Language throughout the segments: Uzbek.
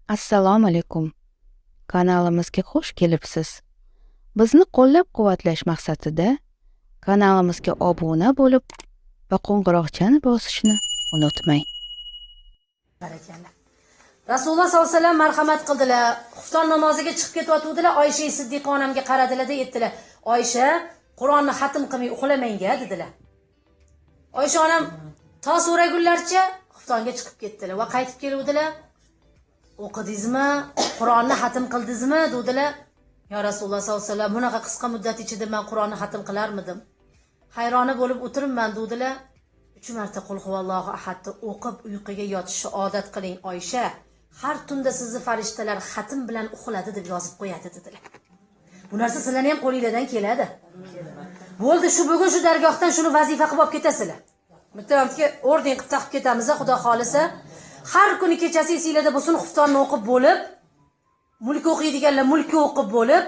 Assalomu alaykum. Kanalimizga xush kelibsiz. Bizni qo'llab-quvvatlash maqsadida kanalimizga obuna bo'lib va qo'ng'iroqchani bosishni unutmang. Barakalla. Rasululloh sollallohu alayhi vasallam marhamat qildilar. Xufton namoziga chiqib ketayotgandilar. Oysha Siddiqa onamga qaradilar-da aytdilar: "Oysha, Qur'onni xatm qilmay uxlamang-a" dedilar. Oysha onam to so'ragunlarcha xuftonga chiqib ketdilar va qaytib keluvdilar. "O'qidingizmi? Qur'onni xatm qildingizmi?" dedilar. "Ya Rasululloh sollallohu alayhi vasallam, bunaqa qisqa muddat ichida men Qur'onni xatm qilarmidim? Hayroni bo'lib o'tiribman" dedilar. 3 marta Qul huvallohu ahadni o'qib uyquga yotishni odat qiling, Oysha. Har tunda sizni farishtalar xatm bilan uxladi deb yozib qo'yadi dedilar. Bu narsa sizlarning ham qo'lingizdan keladi. Bo'ldi, shu bugun shu dargohdan shuni vazifa qilib olib ketasizlar. Bitta orden qilib taqib ketamiz, xudo xolisa. Har kuni kechasi esinglarda bo'lsin, xuftonni o'qib bo'lib, mulk o'qiydiganlar mulk o'qib bo'lib,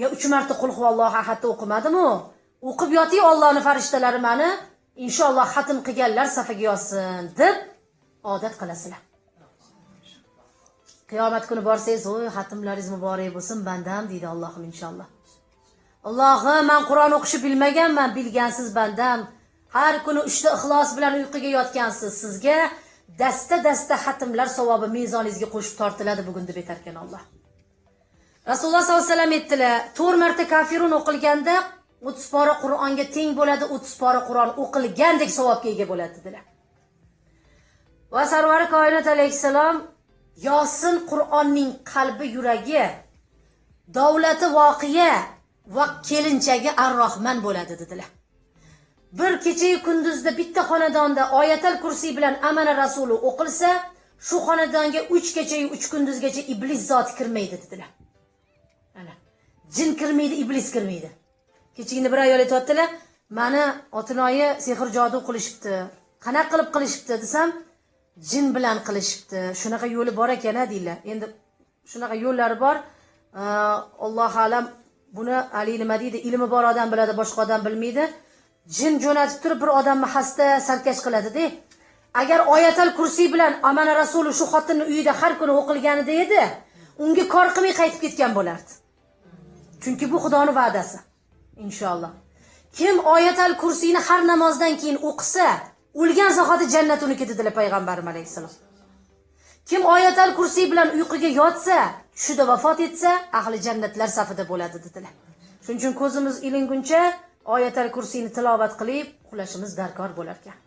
ya 3 marta Qul huvallohu ahadni o'qimadimi? O'qib yoting, Allohning farishtalari meni inshaalloh xatm qilganlar safiga yozsin deb odat qilasizlar. Qiyomat kuni borsangiz, "Voy, xatmlaringiz muborak bo'lsin, bandam" deydi Allohim inshaalloh. Allohim, men Qur'on o'qishni bilmaganman, bilgansiz bandam. Har kuni 3 ta ixlos bilan uyquga yotgansiz. Sizga dasta-dasta xatmlar savobi mezoningizga qo'shib tortiladi bugun deb aytarkan Alloh. Rasululloh sollallohu alayhi vasallam aytdilar, 4 marta kafirun o'qilganda 30 pora Qur'onga teng bo'ladi, 30 pora Qur'on o'qilgandek savobga ega bo'ladi dedilar. Va Sarvari koinot alayhissalom Yosin Qur'onning qalbi, yuragi, davlati voqea va kelinchagi Ar-Rohman bo'ladi dedilar. Bir kecha kunduzda bitta xonadonda oyatal kursiy bilan amana rasuli o'qilsa, shu xonadonga 3 kecha 3 kunduzgacha iblis zoti kirmaydi dedilar. Ana, jin kirmaydi, iblis kirmaydi. Kechagina bir ayol aytayaptilar, mani otinoyi sehr jodu qilishibdi. Qanaqa qilib qilishibdi desam, jin bilan qilishibdi. Shunaqa yo'li bor ekan deydilar. Endi shunaqa yo'llari bor. Alloh alam, buni ali nima deydi, ilmi bor odam biladi, boshqa odam bilmaydi. Jin jo'natib turib bir odamni xasta sarkash qiladi-da. Agar oyatal kursiy bilan amana rasuli shu xotinning uyida har kuni o'qilganida edi, unga kor qilmay qaytib ketgan bo'lardi. Chunki bu Xudoning va'dasi. Inshaalloh. Kim oyatal kursiyni har namozdan keyin o'qisa, o'lgan zahoti jannat uniki dedilar payg'ambarim alayhissalom. Kim oyatal kursiy bilan uyquga yotsa, tushida vafot etsa, ahli jannatlar safida bo'ladi dedilar. Shuning uchun ko'zimiz ilinguncha oyatal kursiyni tilovat qilib uxlashimiz darkor bo'lar ekan.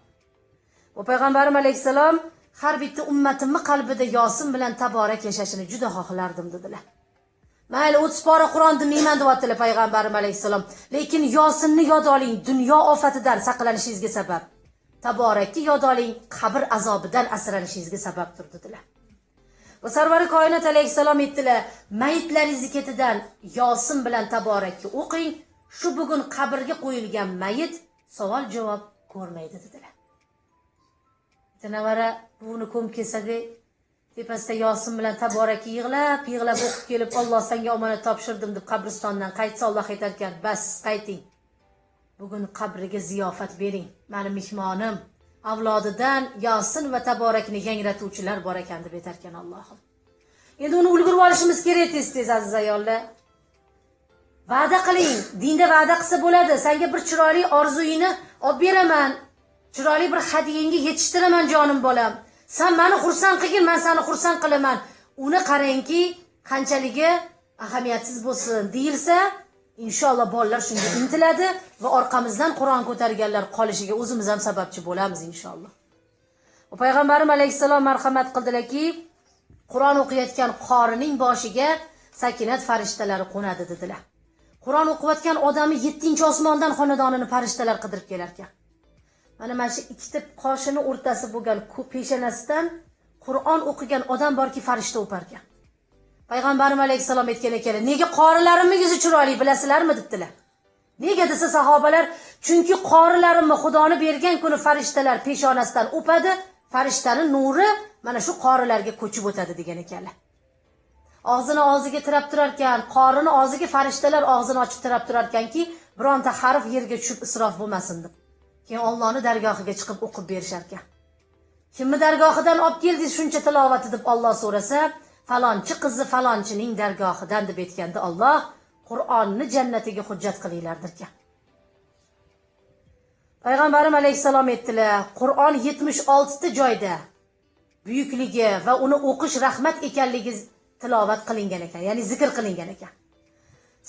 Va payg'ambarim alayhissalom har bitta ummatimni qalbida Yosin bilan taborak yashashini juda xohlardim dedilar. Mayli 30 pora Qur'on demayman deyaptilar payg'ambarim alayhissalom, lekin Yosinni yod oling, dunyo ofatidan saqlanishingizga sabab. Taborakki yod oling, qabr azobidan asranishingizga sababdir dedilar. Va Sarvari koinot alayhissalom aytdilar, mayitlaringizni ketidan Yosin bilan taborakki o'qing, shu bugun qabrga qo'yilgan mayit savol javob ko'rmaydi dedilar. Bitta navara buvini ko'mib kelsa-da, tepasida Yosin bilan taborakki yig'lab, yig'lab o'qib kelib, Alloh senga omonat topshirdim deb qabristondan qaytsa, Alloh aytarkan, bas qayting. Bugun qabriga ziyofat bering. Meni mehmonim, avlodidan Yosin va taborakni yangratuvchilar bor ekan deb aytarkan Allohim. Endi uni ulgurib olishimiz kerak tez-tez aziz ayollar. Va'da qiling, dinda va'da qilsa bo'ladi. Senga bir chiroyli orzuyingni olib beraman. Chiroyli bir hadiyangga yetishtiraman jonim bolam. Sen meni xursand qilgin, men seni xursand qilaman. Uni qarangki, qanchaligi ahamiyatsiz bo'lsin deyilsa, inshaalloh bolalar shunga intiladi va orqamizdan Qur'on ko'targanlar qolishiga o'zimiz ham sababchi bo'lamiz inshaalloh. Va payg'ambarim alayhissalom marhamat qildilarki, Qur'on o'qiyotgan qorining boshiga sakinat farishtalari qo'nadi dedilar. Qur'on o'qiyotgan odamni 7-osmondan xonadonini farishtalar qidirib kelar ekan. Mana shu ikkita qoshini o'rtasi bo'lgan peshonasidan Qur'on o'qigan odam borki, farishta o'par ekan. Payg'ambarim alayhissalom aytgan ekanlar, nega qorilarimning yuzi chiroyli bilasizlarmi debdilar. Nega desa sahobalar, chunki qorilarimni Xudoni bergan kuni farishtalar peshonasidan o'padi, farishtaning nuri mana shu qorilarga ko'chib o'tadi degan ekanlar. Og'zini og'ziga tirab turar ekan, qorini og'ziga farishtalar og'zini ochib tirab turar ekanki, bironta harf yerga tushib isrof bo'lmasin deb. Keyin Allohning dargohiga chiqib o'qib berishar ekan. Kimni dargohidan olib keldingiz shuncha tilovati deb Alloh so'rasa, Falonchi qizi falonchining dargohidan deb aytganda Alloh Qur'onni jannatiga hujjat qilinglardirkan. Payg'ambarim alayhissalom aytdilar, Qur'on 76 ta joyda buyukligi va uni o'qish rahmat ekanligi tilovat qilingan ekan, ya'ni zikr qilingan ekan.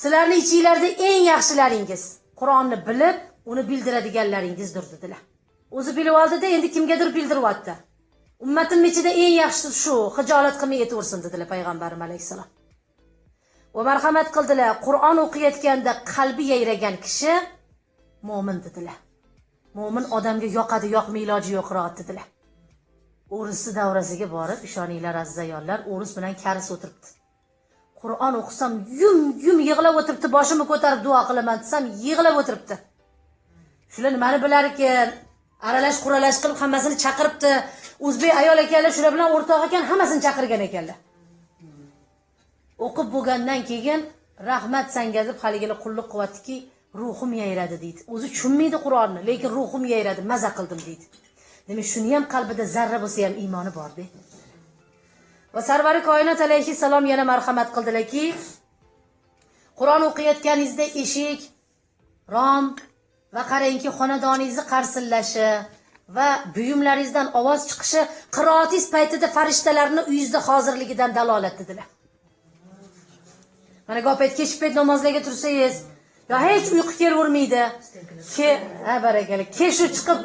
Sizlarning ichingizda eng yaxshilaringiz Qur'onni bilib, uni bildiradiganlaringizdir dedilar. O'zi bilib oldi-da, endi kimgadir bildiryapti. Ummatim ichida eng yaxshisi shu, xijolat qilmay aytaversin dedilar payg'ambarim alayhissalom. Va marhamat qildilar, Qur'on o'qiyotganda qalbi yayragan kishi mo'min dedilar. Mo'min odamga yoqadi, yoqmay iloji yo'q qiroat dedilar. O'risi davrasiga borib, ishoninglar aziz ayollar, o'ris bilan karis o'tiribdi. Qur'on o'qisam yum yum yig'lab o'tiribdi, boshimni ko'tarib duo qilaman desam yig'lab o'tiribdi. Shular nimani bilar ekan? Aralash quralash qilib hammasini chaqiribdi. O'zbek ayol ekanlar, shular bilan o'rtoq ekan, hammasini chaqirgan ekanlar. O'qib bo'lgandan keyin rahmat sanga deb haligini qulluq qilyaptiki, ruhim yayradi deydi. O'zi tushunmaydi Qur'onni, lekin ruhim yayradi, maza qildim deydi. Demak, shuni ham qalbida zarra bo'lsa ham iymoni bor deydi. Va Sarvari koinot alayhissalom yana marhamat qildilarki, Qur'on o'qiyotganingizda eshik, rom va qarangki xonadoningizni qarsillashi va buyumlaringizdan ovoz chiqishi qiroatingiz paytida farishtalarning uyingizda hozirligidan dalolat dedilar. Mana gap ayt, kechki payt namozlarga tursangiz, yo hech uyqu kelavermaydi. Ha barakalla. Keshu chiqib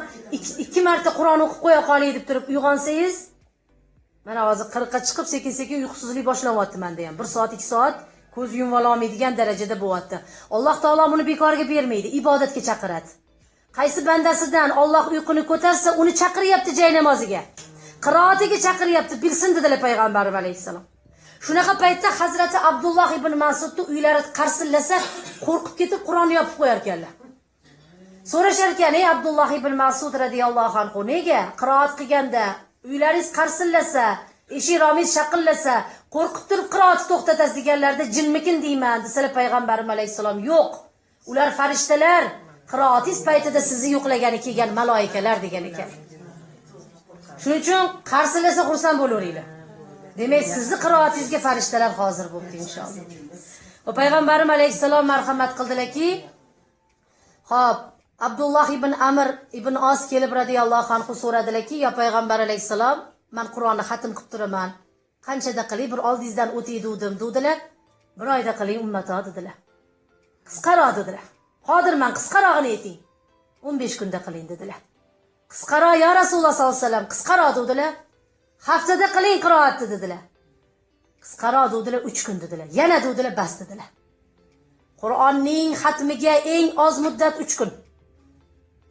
ikki marta Qur'on o'qib qo'ya qolay deb turib uyg'onsangiz, mana hozir 40 ga chiqib sekin-sekin uyqusizlik boshlanyapti menda ham. 1 soat, 2 soat ko'z yumib olmaydigan darajada bo'lyapti. Alloh taolo buni bekorga bermaydi, ibodatga chaqiradi. Qaysi bandasidan Alloh uyquni ko'tarsa, uni chaqiryapti jay namoziga. Qiroatiga chaqiryapti, bilsin dedilar payg'ambarimiz alayhissalom. Shunaqa paytda Hazrati Abdulloh ibn Mas'udni uylari qarsillasa, qo'rqib ketib Qur'onni yopib qo'yar ekanlar. So'rashar ekan, ey Abdulloh ibn Mas'ud radhiyallohu anhu, nega qiroat qilganda uylaringiz qarsillasa, eshik romingiz shaqillasa, qo'rqib turib qiroatni to'xtatasiz deganlarda jinmikin deyman desalar payg'ambarimiz alayhissalom, yo'q. Ular farishtalar, qiroatingiz paytida sizni yo'qlagani kelgan maloikalar degan ekan. Shuning uchun qarsillasa xursand bo'laveringlar. Demak, sizni qiroatingizga farishtalar hozir bo'libdi inshaalloh. Va payg'ambarim alayhissalom marhamat qildilarki, xo'p, Abdulloh ibn Amr ibn Os kelib radhiyallohu anhu so'radilarki, ya payg'ambar alayhissalom, men Qur'onni xatm qilib turaman. Qanchada qilay, bir oldingizdan o'tay dedim, dedilar. Bir oyda qiling ummato dedilar. Qisqaroq dedilar. Qodirman, qisqarog'ini ayting. 15 kunda qiling dedilar. Qisqaroq ya Rasululloh sollallohu alayhi vasallam, qisqaroq dedilar. Haftada qiling qiroatni dedilar. Qisqaroq dedilar, 3 kun dedilar. Yana dedilar, bas dedilar. Qur'onning xatmiga eng oz muddat 3 kun.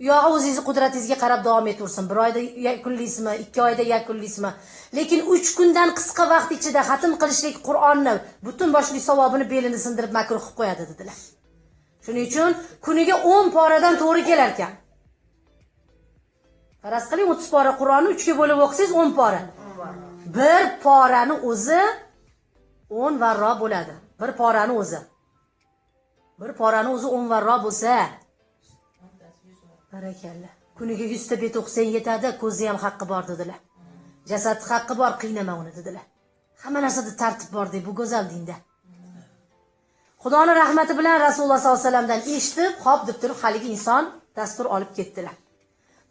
Uyog'i o'zingizni qudratingizga qarab davom etaversin. 1 oyda yakunlaysizmi, 2 oyda yakunlaysizmi? Lekin 3 kundan qisqa vaqt ichida xatm qilishlik Qur'onni butun boshli savobini belini sindirib makruh qilib qo'yadi dedilar. Shuning uchun kuniga 10 poradan to'g'ri kelar ekan. Faraz qiling, 30 pora Qur'onni 3 ga bo'lib o'qisangiz 10 pora. Bir porani o'zi 10 varro bo'ladi. Bir porani o'zi. Bir porani o'zi 10 varro bo'lsa, barakalla. Kuniga 100 ta bet o'qisang yetadi, ko'zi ham haqqi bor dedilar. Jasad haqqi bor, qiynama uni dedilar. Hamma narsada tartib bor deb bu go'zal dinda. Xudoning rahmati bilan Rasululloh sollallohu alayhi vasallamdan eshitib, xo'p deb turib haligi inson dastur olib ketdilar.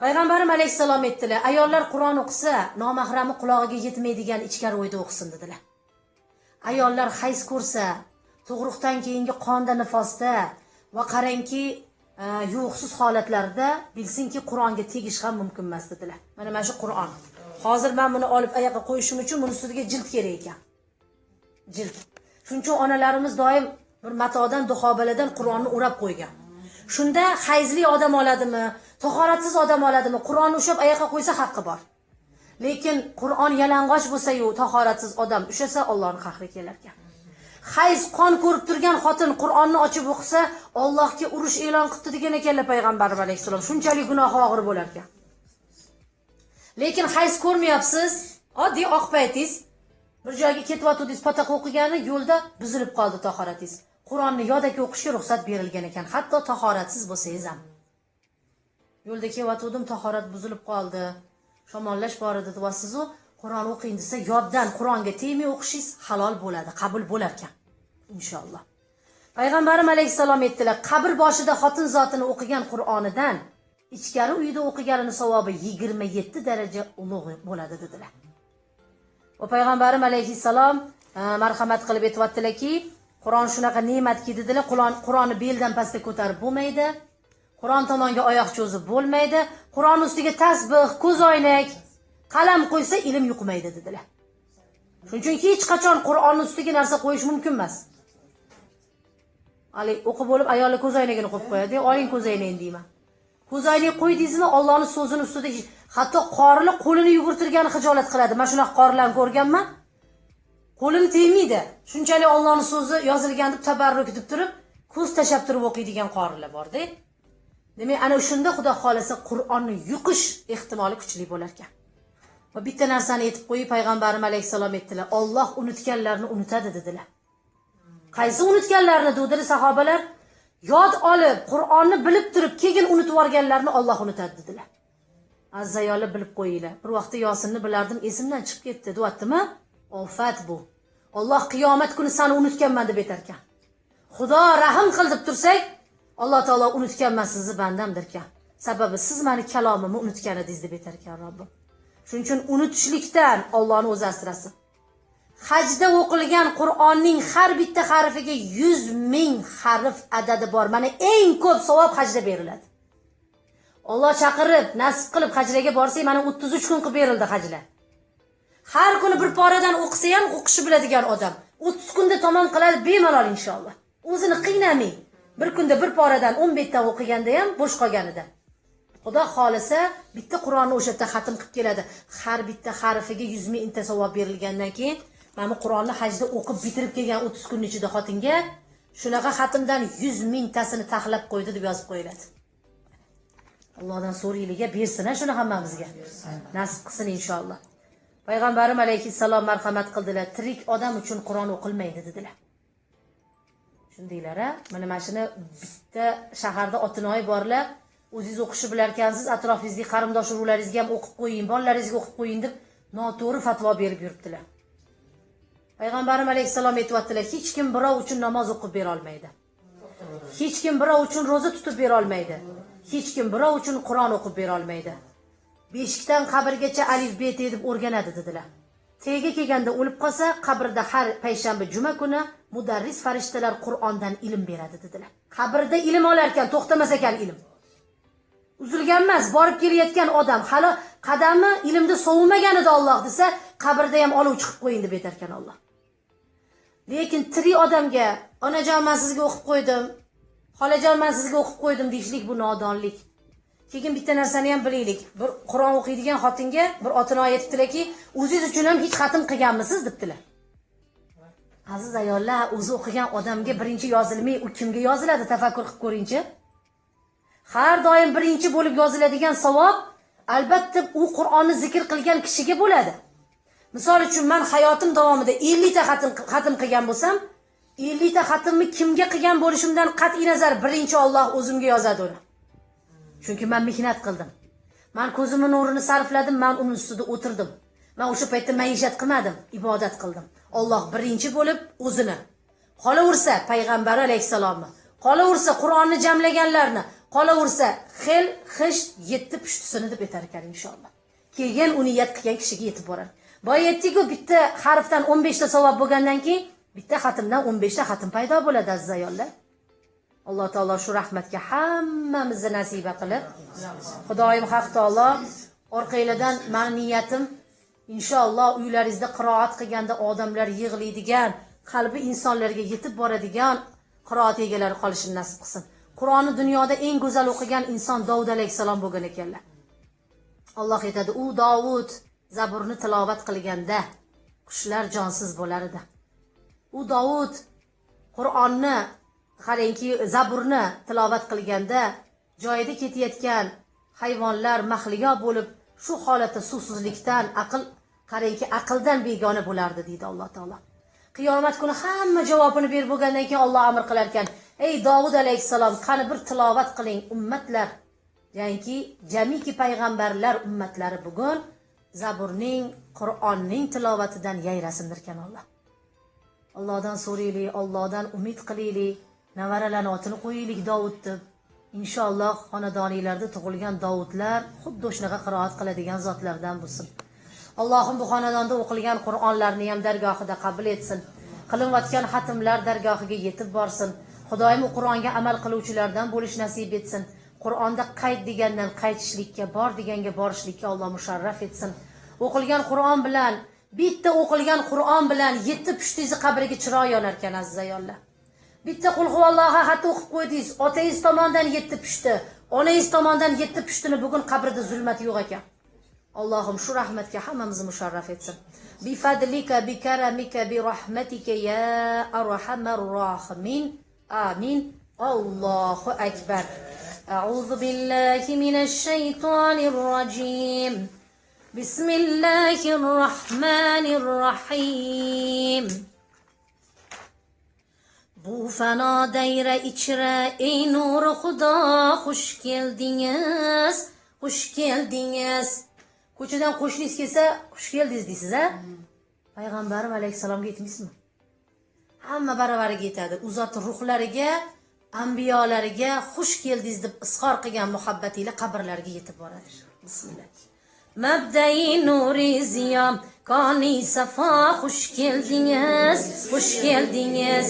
Payg'ambarim alayhissalom aytdilar, ayollar Qur'on o'qisa, nomahrami qulog'iga yetmaydigan ichkari o'yda o'qisin dedilar. Ayollar hayz ko'rsa, tug'ruqdan keyingi qonda nifosda va qarangki yuqsiz holatlarda bilsinki Qur'onga tegish ham mumkin emas dedilar. Mana shu Qur'on. Hozir men buni olib oyoqqa qo'yishim uchun buni ustiga jild kerak ekan. Jild. Shuning uchun onalarimiz doim bir matodan, duxobaladan Qur'onni o'rab qo'ygan. Shunda hayzli odam oladimi, tahoratsiz odam oladimi, Qur'onni ushlab oyoqqa qo'ysa haqqi bor. Lekin Qur'on yalang'och bo'lsa-yu, tahoratsiz odam ushlasa Allohning qahri kelar ekan. Hayz qon ko'rib turgan xotin Qur'onni ochib o'qisa, Allohga urush e'lon qildi degan ekanlar payg'ambarimiz alayhissalom. Shunchalik gunohi og'ir bo'lar ekan. Lekin hayz ko'rmayapsiz, oddiy oq paytingiz, bir joyga ketyotdingiz, potaqa o'qigani yo'lda buzilib qoldi tahoratingiz. Qur'onni yodaki o'qishga ruxsat berilgan ekan, hatto tahoratsiz bo'lsangiz ham. Yo'lda ketyotdim, tahorat buzilib qoldi. Shamollash bor edi deyapsiz-u, Qur'on o'qing desa, yoddan Qur'onga tegmay o'qishingiz halol bo'ladi, qabul bo'lar ekan inshaalloh. Payg'ambarim alayhissalom aytdilar, qabr boshida xotin zotini o'qigan Qur'onidan ichkari uyda o'qiganini savobi 27 daraja ulug' bo'ladi dedilar. Va payg'ambarim alayhissalom marhamat qilib aytibdilarki, Qur'on shunaqa ne'matki dedilar, Qur'onni beldan pastga ko'tarib bo'lmaydi. Qur'on tomonga oyoq cho'zib bo'lmaydi. Qur'on ustiga tasbih, ko'zoynak, qalam qo'ysa ilm yuqmaydi dedilar. Shuning uchun hech qachon Qur'on ustiga narsa qo'yish mumkin emas. Hali o'qib bo'lib ayollar ko'zoynagini qo'yib qo'yadi, oling ko'zoynakni deyman. Ko'zoynak qo'ydingizmi, Allohning so'zini ustida hatto qorilar qo'lini yugurtirgani xijolat qiladi. Men shunaqa qorilarni ko'rganman. Qo'lini tegmaydi. Shunchalik Allohning so'zi yozilgan deb tabarruk deb turib, ko'z tashab turib o'qiydigan qorilar bor-da. Demak, ana shunda Xudo xolasa Qur'onni yuqish ehtimoli kuchli bo'lar ekan. Va bitta narsani aytib qo'yib, payg'ambarim alayhissalom aytdilar, Alloh unutganlarni unutadi dedilar. Qaysi unutganlarni dedilar sahobalar? Yod olib, Qur'onni bilib turib, keyin unutib yuborganlarni Alloh unutadi dedilar. Aziz ayollar, bilib qo'yinglar. Bir vaqtda Yosinni bilardim, esimdan chiqib ketdi, deyaptimi? Ofat bu. Alloh qiyomat kuni seni unutganman deb aytar ekan. Xudo rahim qil deb tursak, Alloh taolo unutganman sizni bandam derkan. Sababi siz meni kalomimni unutgan edingiz deb aytar ekan Robbim. Shuning uchun unutishlikdan Allohni o'zi asrasin. Hajda o'qilgan Qur'onning har bitta harfiga 100 ming harf adadi bor. Mana eng ko'p savob hajda beriladi. Alloh chaqirib, nasib qilib hajlarga borsak, mana 33 kun qilib berildi hajlar. Har kuni bir poradan o'qisa ham o'qishi biladigan odam 30 kunda tamom qiladi bemalol inshaalloh. O'zini qiynamay, bir kunda bir poradan 10 betdan o'qiganda ham bo'sh qolganida. Xudo xolisa bitta Qur'onni o'sha yerda xatm qilib keladi. Har bitta harfiga 100 mingta savob berilgandan keyin mana bu Qur'onni hajda o'qib bitirib kelgan 30 kun ichida xotinga shunaqa xatmdan 100 mingtasini taxlab qo'ydi deb yozib qo'yiladi. Allohdan so'raylik, bersin shuni hammamizga. Nasib qilsin inshaalloh. Payg'ambarim alayhissalom marhamat qildilar, tirik odam uchun Qur'on o'qilmaydi dedilar. Shundaylar-a? Mana shuni bitta shaharda otinoyi borlar, o'zingiz o'qishni bilarkansiz, atrofingizdagi qarindosh urug'laringizga ham o'qib qo'ying, bolalaringizga o'qib qo'ying deb noto'g'ri fatvo berib yuribdilar. Payg'ambarim alayhissalom aytibdilar, hech kim birov uchun namoz o'qib bera olmaydi. Hech kim birov uchun roza tutib bera olmaydi. Hech kim birov uchun Qur'on o'qib bera olmaydi. Beshikdan qabrgacha alif bet deb o'rganadi dedilar. Tega kelganda o'lib qolsa, qabrda har payshanba juma kuni mudarris farishtalar Qur'ondan ilm beradi dedilar. Qabrda ilm olar ekan, to'xtamas ekan ilm. Uzilgan emas, borib kelayotgan odam hali qadami ilmda sovimagan edi Alloh desa, qabrda ham olov chiqib qo'ying deb aytar ekan Alloh. Lekin tirik odamga onajon men sizga o'qib qo'ydim, xolajon men sizga o'qib qo'ydim deyishlik bu nodonlik. Keyin bitta narsani ham bilaylik. Bir Qur'on o'qiydigan xotinga bir otinoy aytibdilarki, o'zingiz uchun ham hech xatm qilganmisiz debdilar. Aziz ayollar, o'zi o'qigan odamga birinchi yozilmay, u kimga yoziladi tafakkur qilib ko'ringchi. Har doim birinchi bo'lib yoziladigan savob albatta u Qur'onni zikr qilgan kishiga bo'ladi. Misol uchun men hayotim davomida 50 ta xatm qilgan bo'lsam, 50 ta xatmni kimga qilgan bo'lishimdan qat'iy nazar birinchi Alloh o'zimga yozadi uni. Chunki men mehnat qildim. Men ko'zimning nurini sarfladim, men uning ustida o'tirdim. Men o'sha paytda maishat qilmadim, ibodat qildim. Alloh birinchi bo'lib o'zini, qolaversa payg'ambar alayhissalomni, qolaversa Qur'onni jamlaganlarni, qolaversa xil xisht 7 pushtisini deb aytar ekan inshaalloh. Keyin uni niyat qilgan kishiga yetib boradi. Boya aytdik-ku, bitta harfdan 15 ta savob bo'lgandan keyin bitta xatmdan 15 ta xatm paydo bo'ladi aziz ayollar. Alloh taolo shu rahmatga hammamizni nasiba qilib, Xudoyim Haq taolo orqanglardan meni niyatim inshaalloh uylaringizda qiroat qilganda odamlar yig'laydigan, qalbi insonlarga yetib boradigan qiroat egalari qolishini nasib qilsin. Qur'onni dunyoda eng go'zal o'qigan inson Dovud alayhissalom bo'lgan ekanlar. Alloh aytadi, u Dovud Zaburni tilovat qilganda qushlar jonsiz bo'lar edi. U Dovud Qur'onni, qarangki, Zaburni tilovat qilganda joyida ketayotgan hayvonlar mahliyo bo'lib, shu holatda suvsizlikdan aql, qarangki, aqldan begona bo'lardi deydi Alloh taolo. Qiyomat kuni hamma javobini berib bo'lgandan keyin Alloh amr qilar ekan: "Ey Dovud alayhissalom, qani bir tilovat qiling ummatlar." Ya'niki jamiki payg'ambarlar ummatlari bugun Zaburning, Qur'onning tilovatidan yayrasindirkan Alloh. Allohdan so'raylik, Allohdan umid qilaylik, nevaralarni otini qo'yaylik Dovud deb. Inshaalloh xonadoninglarda tug'ilgan Dovudlar xuddi shunaqa qiroat qiladigan zotlardan bo'lsin. Allohim bu xonadonda o'qilgan Qur'onlarni ham dargohida qabul etsin. Qilinayotgan xatmlar dargohiga yetib borsin. Xudoyim Qur'onga amal qiluvchilardan bo'lish nasib etsin. Qur'onda qayt degandan qaytishlikka, bor deganga borishlikka Alloh musharraf etsin. O'qilgan Qur'on bilan, bitta o'qilgan Qur'on bilan 7 pushtingizni qabriga chiroq yonar ekan, aziz ayollar. Bitta qul huvallohu ahad o'qib qo'ydingiz, otangiz tomonidan 7 pushti, onangiz tomonidan 7 pushtini bugun qabrida zulmat yo'q ekan. Allohim shu rahmatga hammamizni musharraf etsin. Bi fadlika bi karamika bi rahmatika ya arhamar rohimin. Amin. Allohu akbar. A'udhu billahi minash shaytonir rojim. Bismillahir rohmanir rohim. Bu fano dayra ichra ey nur Xudo, xush keldingiz, xush keldingiz. Ko'chadan qo'shningiz kelsa, xush keldingiz deysiz, a? Payg'ambarim alayhissalomga yetmaysizmi? Hamma baravariga yetadi. U zot ruhlariga, anbiyolariga xush keldingiz deb izhor qilgan muhabbatingiz qabrlariga yetib boradi. Bismillah. Mabdai nuri ziyom, koni safo, xush keldingiz, xush keldingiz.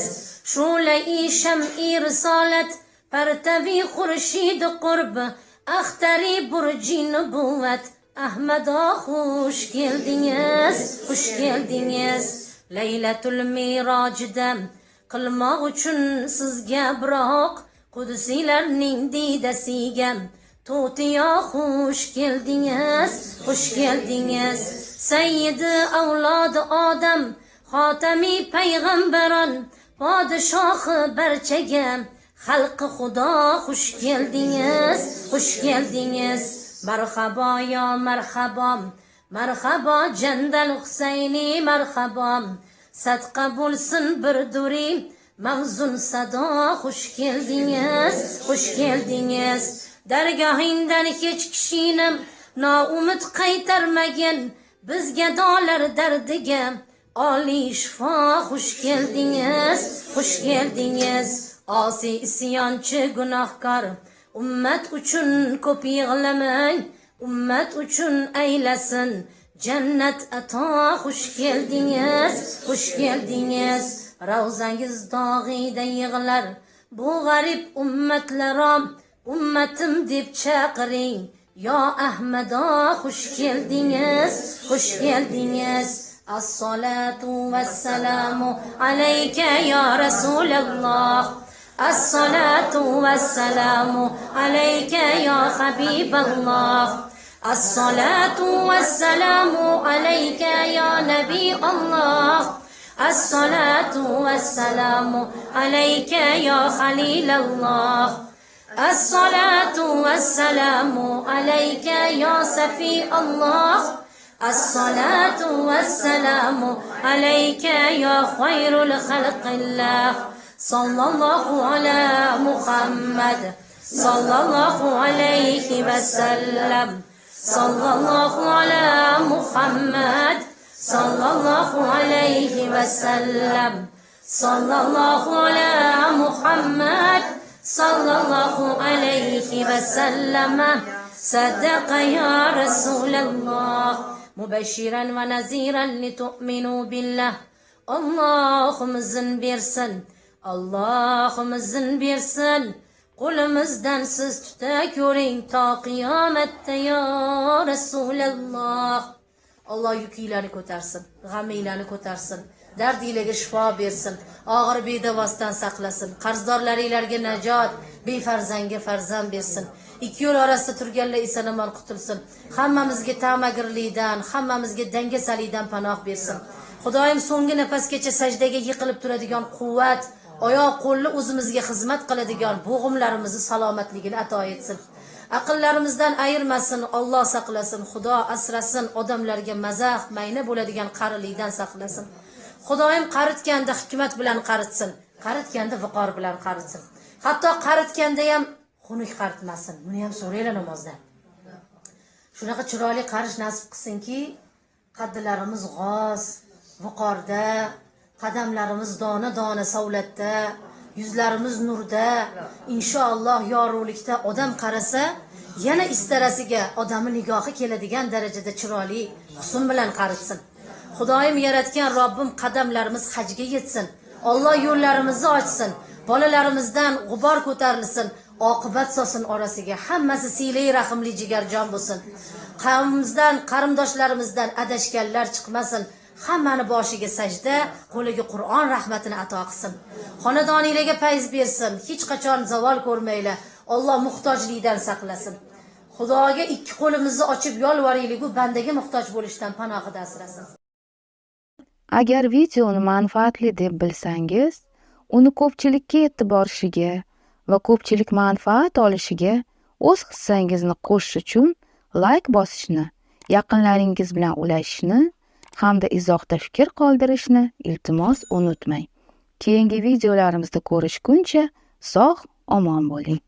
Shulai sham'i risolat, partavi xurshid qurb, axtari burji nubuvat. Ahmado xush keldingiz, xush keldingiz. Laylatul Mirojda qilmoq uchun sizga biroq qudusiylarning diydasiga to'tiyo xush keldingiz, xush keldingiz. Sayyidi avlodi odam, xotami payg'ambaron, podshohi barchaga xalqi Xudo, xush keldingiz, xush keldingiz. Marhabo yo marhabo, marhabo Jandal Husayni, marhabo. Sadqa bo'lsin bir duri mavzun sado, xush keldingiz, xush keldingiz. Dargohingdan hech kishini noumid qaytarmagin, bizga dolar dardiga oliy shifo, xush keldingiz, xush keldingiz. Osiy isyonchi gunohkor ummat uchun ko'p yig'lamang, ummat uchun aylasin jannat ato, xush keldingiz, xush keldingiz. Ravzangiz dog'ida yig'lar bu g'arib ummatlarom, ummatim deb chaqiring yo Ahmado, xush keldingiz, xush keldingiz. As-salatu vas-salamu alayka ya Rasululloh. As-salatu vas-salamu alayka ya Habiballoh. As-salatu vas-salamu alayka ya Nabiy Alloh. As-salatu vas-salamu alayka ya Khalilalloh. As-salatu vas-salamu alayka ya Safi Alloh. As-salatu vas-salamu alayka ya khayrul khalqillah. Sallallohu ala Muhammad, sallallohu alayhi vasallam. Sallallohu ala Muhammad, sallallohu alayhi vasallam. Sallallohu ala Muhammad, sallallohu alayhi vasallam. Sadaqa ya Rasululloh. Mubashiran va naziran litu'minu billah. Allohim izn bersin, Allohim izn bersin. Qo'limizdan siz tuta ko'ring to qiyomatda ya Rasululloh. Alloh yukinglarni ko'tarsin, g'aminglarni ko'tarsin, dardinglarga shifo bersin, og'ir bedavosdan saqlasin, qarzdorlaringlarga najot, befarzandga farzand bersin. Ikki yo'l orasida turganlar eson omon qutulsin. Hammamizga ta'magirlikdan, hammamizga dangasalikdan panoh bersin. Xudoyim so'nggi nafasgacha sajdaga yiqilib turadigan quvvat, oyoq qo'lli o'zimizga xizmat qiladigan bo'g'imlarimizni salomatligini ato etsin. Aqllarimizdan ayirmasin, Alloh saqlasin, Xudo asrasin, odamlarga mazax, mayna bo'ladigan qarilikdan saqlasin. Xudoyim qaritganda hikmat bilan qaritsin, qaritganda viqor bilan qaritsin. Hatto qaritganda ham xunuk qaritmasin. Buni ham so'ranglar namozda. Shunaqa chiroyli qarish nasib qilsinki, qaddilarimiz g'oz, viqorda, qadamlarimiz dona-dona savlatda, yuzlarimiz nurda, inshaalloh yorug'likda odam qarasa, yana istarasiga odamni nigohi keladigan darajada chiroyli husn bilan qaritsin. Xudoyim yaratgan Robbim qadamlarimiz hajga yetsin. Alloh yo'llarimizni ochsin. Bolalarimizdan g'ubor ko'tarilsin, oqibat solsin orasiga. Hammasi siylay rahimli jigarjon bo'lsin. Qavmimizdan, qarindoshlarimizdan adashganlar chiqmasin. Hammani boshiga sajda, qo'liga Qur'on rahmatini ato qilsin. Xonadoninglarga fayz bersin, hech qachon zavol ko'rmanglar. Alloh muhtojlikdan saqlasin. Xudoga ikki qo'limizni ochib yolvoraylik, u bandaga muhtoj bo'lishdan panohida asrasin. Agar videoni manfaatli deb bilsangiz, uni ko'pchilikka yetib borishiga va ko'pchilik manfaat olishiga o'z hissangizni qo'shish uchun layk bosishni, yaqinlaringiz bilan ulashishni hamda izohda fikr qoldirishni iltimos unutmang. Keyingi videolarimizda ko'rishguncha sog' omon bo'ling.